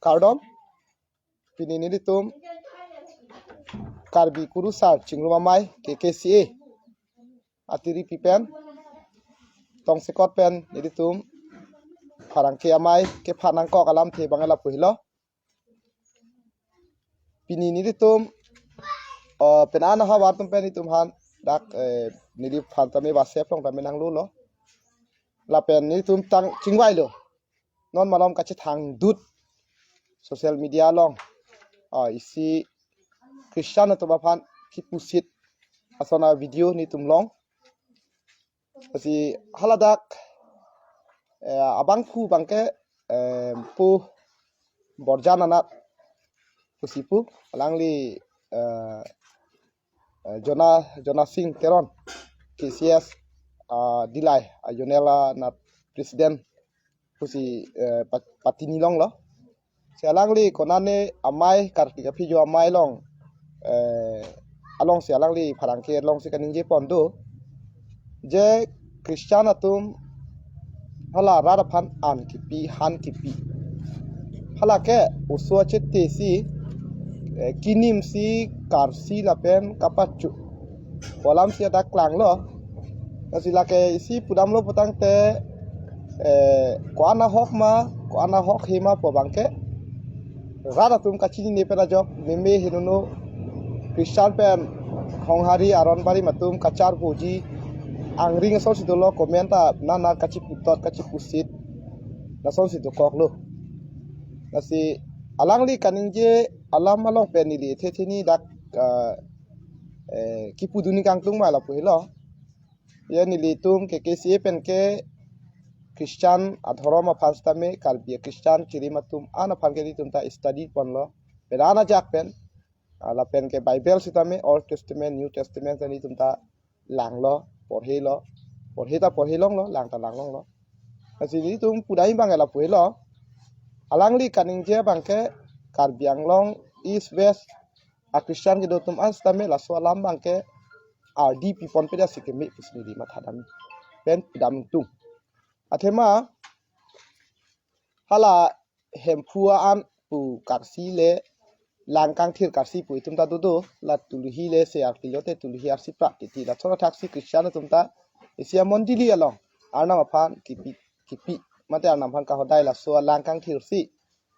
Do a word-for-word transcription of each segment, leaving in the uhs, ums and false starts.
Kardom. Pini nelitum Karbi Kurusar Chingrum Amei, K K C A, atiripi pen, tongsekot pen nelitum pherangke amei kephan nangkok alamthe abang lapu helo. Pini nelitum, eh, penang havar atum pen itum aphan dak, eh, neliphan tame WhatsApp along tame nanglolo. Lapen nelitum tang chingvailo. Non malom kachethang dut social media along, ah, isi Christian atum aphan kipusit ason avideo nelitum long. Lasi haladak, eh, abangphu abangke, eh, pu Borjan Anat pusi pu, alangli, eh, eh, Jona, Jona Sing Teron, K C S, ah, Dillai, ah, Zonal, ah, na president pusi, eh, pat-, patini longlo. Si alangli konane amei, Karbi Kaphijo amei along, eh, alongsi alangli pherangke alongsi kaningje pon do. Je Christian atum hala rat aphan an kipi, han kipi. Hala ke oso achete si, eh, kinimsi karsi lapen kapachu pu alamsi adak klanglo. Lasi lake isi pudamlo putangte, eh, ko-an ahok ma, ko-an ahok he ma pu abangke rat atum kachinine pen ajok meme henono Christian pen Honghari aron barim atum kacharboji angring asonsi dolo, comment ta nana kachiputot kachipusit lasonsi dokoklo. Lasi alangli kaningje alam along pen neli thethe ni dak, ah, eh, kipudun ningkangtung ma lapu helo. Ya nelitum K K C A pen ke Christian adhorom aphan sitame, Karbi Christian kirim atum an aphan ke nelitum ta study ponlo. Pen an ajak pen, ah, lapen ke Bible sitame Old Testament, New Testament ta nelitum ta langlo, porhelo, porhe ta porhe longlo, lang ta lang longlo. Lasi nelitum pudai abang lapu helo. Alangli kaningje abangke Karbi Anglong East West a Christian kedo atum an sitame laso alam abangke ardi piponpe dasi keme pusi neli mathadam pen pudam tung. Athema hala Hemphu an pu karsi le lang kangthir karsi pu itum ta dodo, la tuluhi le se arki lote tuluhi arsi prak titi. Lason athaksi Christian atum ta isi amondili along Arnam aphan kipi, kipi mate Arnam aphan kahodai laso alang kangthir si,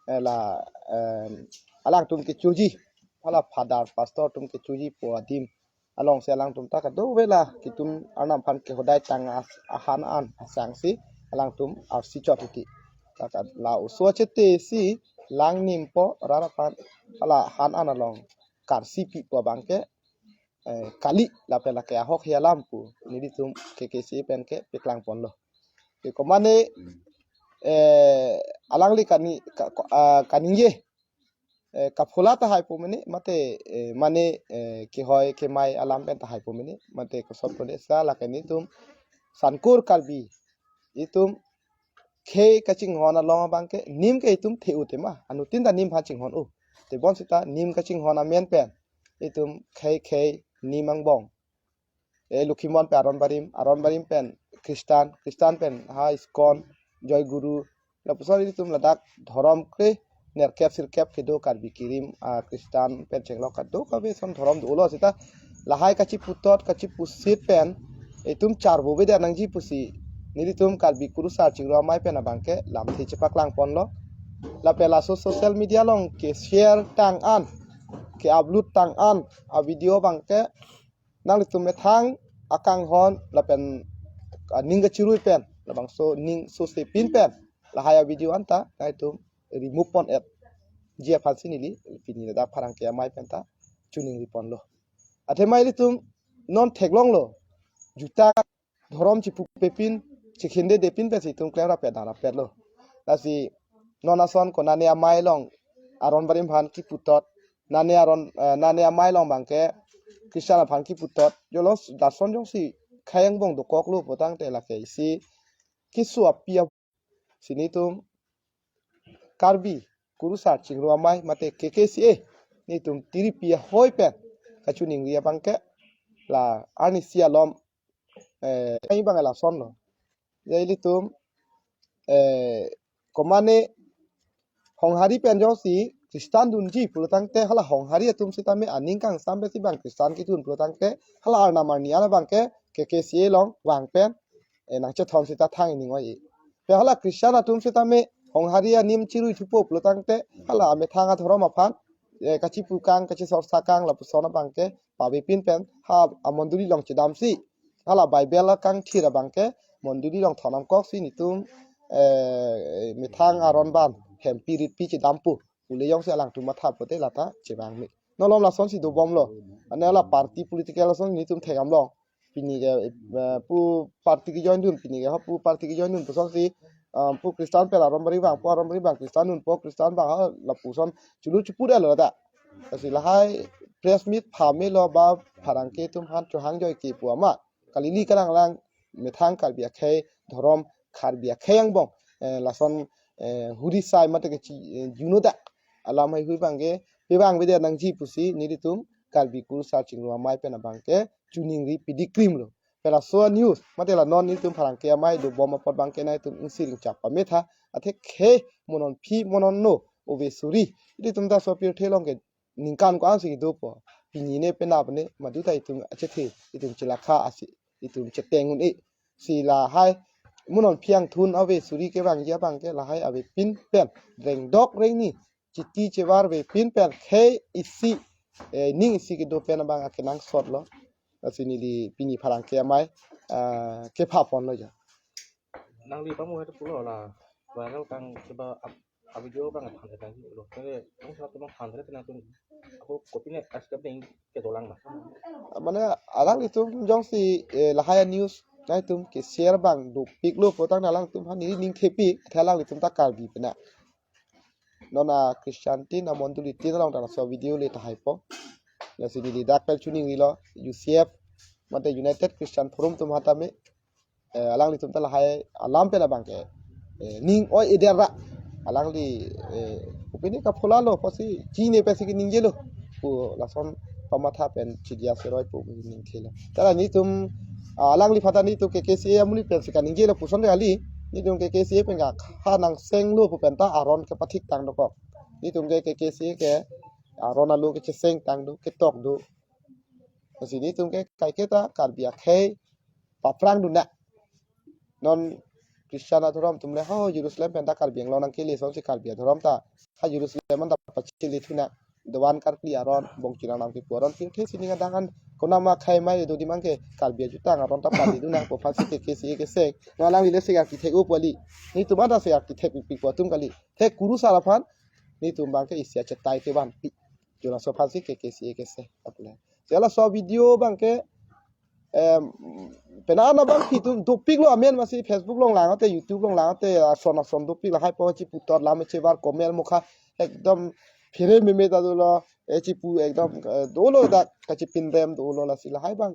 eh, la, em, alangtum kechoji, hala father pastor atum kechoji pu adim alongsi alangtum ta kadokave la kitum Arnam aphan kehodai tang as-, ahan an asangsi alangtum arsi chot titi. Ta ka la oso achete si lang nimpo rat aphan hala han an along karsi pi pu abangke, eh, kali lapen lake ahok he alam pu nelitum K K C A pen ke paklang ponlo. Ke komane, eh, alangli kani, ka, ka, ah, kaningje, eh, kaphola tahai pu mene, mate, eh, mane, eh, kehoi kemai alam pen tahai pu mene, mate koson pu mene, sa lake nelitum Sankur Karbi itum khei kachinghon along abangke nim ke itum the-u tema, anuttin ta nim aphan chinghon-u. Tebon seta nim kachinghon amen pen itum khei khei nim angbong, eh, Lokhimon pen aron barim, aron barim pen Christian, Christian pen ha ISKCON, Joy Guru, lapuson itum ladak dhorom kre nerkep sirkep kedo Karbi kirim, ah, Christian pen chenglok kadokave ason dhorom dolo seta lahai kachiputot kachipusit pen itum charbo beda nangji pusi nelitum Karbi Kurusar Chingrum Amei pen abangke lamthe chepaklang ponlo. Lapen laso social media along ke share tang an, ke upload tang an avideo abangke nanglitum methang akanghon lapen aning kachirui pen labangso ning sose pin pen lahai avideo anta nanglitum remove pon-et ji aphansi neli pini ladak pherangke amei pen ta choningri ponlo. Athema ilitum non theklonglo, juta dhorom chipupe pin, chikhindede pin pensi itum klem rapet dam rapetlo. Lasi non ason konane amei along aron barim aphan kiputot, nane aron, eh, nane amei along abangke Christian aphan kiputot, jolo lason jongsi khei angbong dokoklo putangte lake isi keso api a-, si nelitum Karbi Kurusar Chingrum Amei mate K K C A nelitum tiripi ahoi pen kachoningri abangke la arnisi alom, eh, abang lasonlo. Ya ilitum, eh, komane Honghari pen jongsi Christian dunji pulotangte hala Honghari atum sitame aning kangsam pensi bang Christian kedun pulotangte hala arnam arni an abangke K K C A along vang pen eh, nangchethon sita thang ining oi. Pe hala Christian atum sitame Honghari anim chirui thupo pulotangte hala amethang adhorom aphan eh, kachipukang kachisorsakang lapuson abangke pavepin pen ha amondoli along chedamsi hala Bible akangthir abangke mondoli along thonam koksi nitum eh, methang aron ban hempi ritpi chedampo pule jongsi alangtum matha pote lata chevang me. Nolom lasonsi dobomlo. Ane hala party political lason nitum thekdam long. Pini ke eh, pu party ke join dun, pini ke ha pu party ke join dun pusonsi ah, pu Christian pen aron bari bang, pu aron bari bang Christian dunpo, Christian bang ha lapuson chulu chupur alo ta. Lasi lahai press meet pha melo ba pherangke atum aphan chohang joi ke pu ama. Kalili kalang lang methang Karbi akhei dhorom Karbi akhei angbong eh, lason eh, huri sai mate ke chi eh, juno ta alam haihui abangke pe bang bede nangji pusi nelitum Karbi Kurusar Chingrum Amei pen abangke chuningri pidi krimlo. Pe laso news mate la non nelitum pherangke amei dobom apot abangke nangtum ingsi ringchap pametha athe khe monon phi monon no ove suri. Nelitum ta so pirthe along ke ningkan ko-ansi dopo. Pini ne penap ne madu ta itum achethe itum chelakha asi itum cheteng un-e. Si lahai monon phiang thun ave suri kevangji abangke lahai avepin pen rengdok rengni chiti chevar vepin pen khei isi eh, ning isi kedo pen abang akenangsotlo. Lasi neli pini pherangke amei ah, kepha ponlo ja. Nangli pamu hatu pulo la viral kang seba ap- a video bang aphan tang pulo. Kare nang sa tumang phan tang tung. Ako kopi ne as kap ding ke dolang ma. Mane alanglitum jongsi eh, lahai news nangtum ke share bang dopiklo pulotangte alangtum aphan neli ning thepi athe alanglitum ta Karbi pena. Non a Christian tin a mondoli tin along ta laso video le tahaipo. Lasi neli dak pen chuningrilo U C F mate United Christian Forum atum hatame eh, alanglitum ta lahai alam pen abangke eh, ning oi eder ra alangli eh, kopi ne kapholalo pusi chine pensi keningjelo pu lason pamatha pen chidia seroi pu ningthelo. Tara nitum ah, alangliphan ta nitum K K C A amonit pensi kaningjelo puson kali nitum K K C A pen ka ha nangsenglo pu pen ta aron kepathik tang dokok. Nitum ke K K C A ke aron alo kecheseng tang do ketok do. Lasi nitum ke kaike ta Karbi akhei paphrang dun na. Non Christian adhorom atum le ho Jerusalem pen ta Karbi Anglong nangkele sonsi Karbi adhorom ta ha Jerusalem an ta pachele thu na. Dovan karkli aron bong chinang nam kipu aron pirthe sining adang an konama khai mai do dimang ke Karbi ajutang aron ta pali dun nangpo aphansi K K C A keseng. Non alangli le se architect o pali. Nitum an ta se architect pikpo atum kali. He Kurusar aphan nitum abangke isi achetai kevanpi. Jo laso aphansi K K C A keseng apule. Jo laso video abangke em, penang abang itum dopiklo amen masi Facebook along lang ate YouTube along lang ate ason ason dopik lahai po chipu tot lam chevar comment mukha ekdom phere meme ta dolo e chipu ekdom eh, dolo dak kachipin rem dolo lasi lahai abang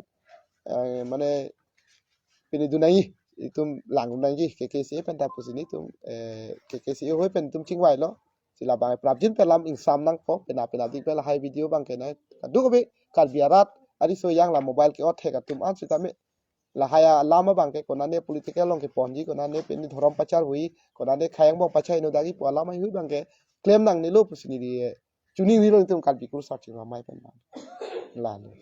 eh, mane pini dunai itum lang dunai K K C A pen ta pusi nitum eh, K K C A hoi pen itum chingvailo. Si labang prapjin pen lam ingsam nangpo pena pena dik pen lahai video abangke nai. Kaduk abi Karbi arat ariso yang la mobile ke-ot thek atum an sitame lahai alam abangke konane political along keponji konane pini dhorom pacharhui konane khei angbong pachai no dagi pu alam haihui abangke klem nangnelo pusi neli eh, chuningrilo nitum Karbi Kurusar Chingrum Amei pen abang. Lalo.